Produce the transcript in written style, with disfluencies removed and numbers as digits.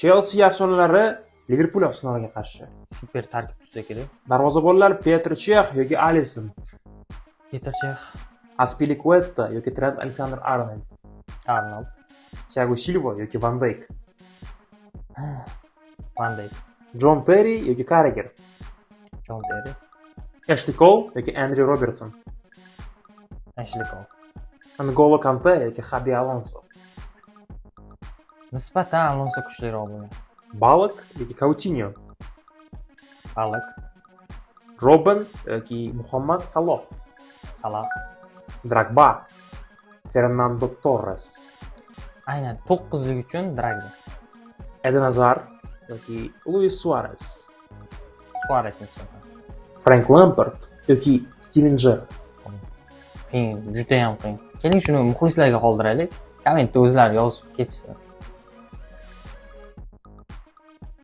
Chelsi afsonalari Liverpul afsonalariga qarshi. Super tarkib tuzsa kerak. Darvozabonlar: Petr Chex yoki Alisson? Petr Chex. Aspilikueta yoki Trent Aleksander Arnold? Arnold. Tiago Silva yoki Van Dayk? Van Dayk. Jon Terri yoki Karrager? Jon Terri. Eshli Kol yoki Andrew Robertson? Eshli Kol. Ngolo Kante yoki Xabi Alonso? Nisbatan Alonso kuchliroq bo'lgan. Balak yoki Coutinho? Balak. Robben yoki Muhammad Saloh? Salah. Drogba, Fernando Torres? Aynan to'qqizlik uchun Dragba. Eden Azar yoki Luis Suares? Suares nisbatan. Frank Lampard yoki Stiven Gerrard? Qiyin, judayam qiyin. Keling, shuni muxlislarga qoldiraylik. Kommentda o'zlari yozib ketishsin.